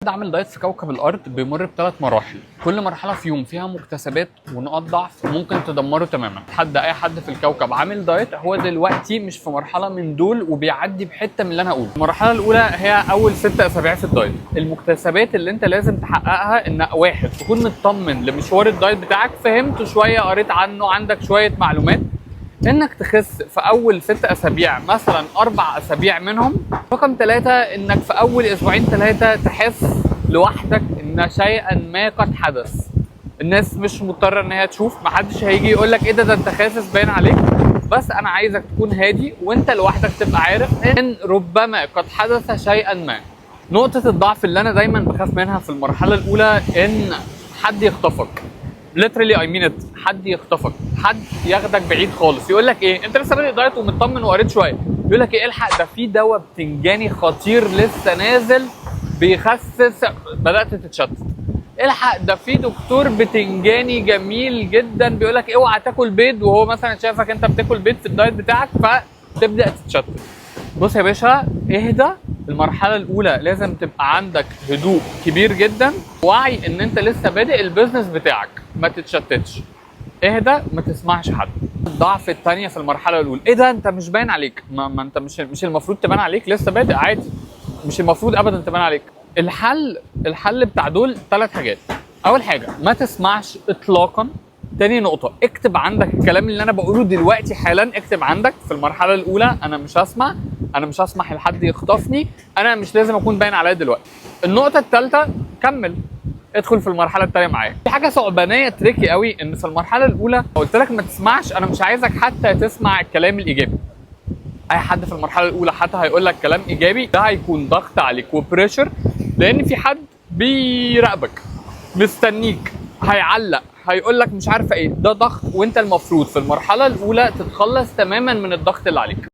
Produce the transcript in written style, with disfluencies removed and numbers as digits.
عامل دايت في كوكب الارض بيمر بثلاث مراحل، كل مرحلة في يوم فيها مكتسبات ونقاط ضعف ممكن تدمره تماما. حد اي حد في الكوكب عامل دايت هو دلوقتي مش في مرحلة من دول وبيعدي بحته من اللي انا هقوله. المرحلة الاولى هي اول 6 اسابيع في الدايت. المكتسبات اللي انت لازم تحققها ان واحد، تكون مطمن لمشوار الدايت بتاعك، فهمته شويه، قريت عنه، عندك شوية معلومات، انك تخس في اول 6 اسابيع مثلا 4 اسابيع منهم. رقم 3، انك في اول اسبوعين 3 تحس لوحدك ان شيئا ما قد حدث. الناس مش مضطرة ان هي تشوف، محدش هيجي يقول لك ايه ده، ده انت خاسس باين عليك، بس انا عايزك تكون هادي وانت لوحدك تبقى عارف ان ربما قد حدث شيئا ما. نقطة الضعف اللي انا دايما بخاف منها في المرحلة الاولى ان حد يخطفك، literally I mean it، حد يخطفك، حد ياخدك بعيد خالص، يقول لك ايه، انت لسه بادئ دايت ومطمن وقريت شويه، يقول لك ايه، الحق ده في دواء بتنجاني خطير لسه نازل بيخسس، بدات تتشتت. الحق ده في دكتور بتنجاني جميل جدا بيقول لك اوعى تاكل بيض، وهو مثلا شافك انت بتاكل بيض في الدايت بتاعك، فتبدا تتشتت. بص يا باشا، اهدى. المرحلة الأولى لازم تبقى عندك هدوء كبير جدا، وعي إن أنت لسه بادئ ال business بتاعك، ما تتشتتش، اهدى، ما تسمعش حد. الضعف الثانية في المرحلة الأولى، إيه ده أنت مش باين عليك، ما أنت مش المفروض تبان عليك، لسه بادئ عادي، مش المفروض أبدا تبان عليك. الحل بتاع دول ثلاث حاجات. أول حاجة، ما تسمعش إطلاقا. تاني نقطة، اكتب عندك الكلام اللي أنا بقوله دلوقتي حالا، اكتب عندك في المرحلة الأولى: أنا مش هسمع، أنا مش هسمح لحد يخطفني، أنا مش لازم أكون باين عليا دلوقتي. النقطة الثالثة، كمل، ادخل في المرحلة الثانية معايا. في حاجة ثعبانية tricky قوي، إن في المرحلة الأولى قلت لك ما تسمعش، أنا مش عايزك حتى تسمع الكلام الإيجابي. اي حد في المرحلة الاولى حتى هيقول لك كلام ايجابي، ده هيكون ضغط عليك و pressure، لان في حد بيراقبك، مستنيك، هيعلق، هيقول لك مش عارفه ايه، ده ضغط، وانت المفروض في المرحلة الاولى تتخلص تماما من الضغط اللي عليك.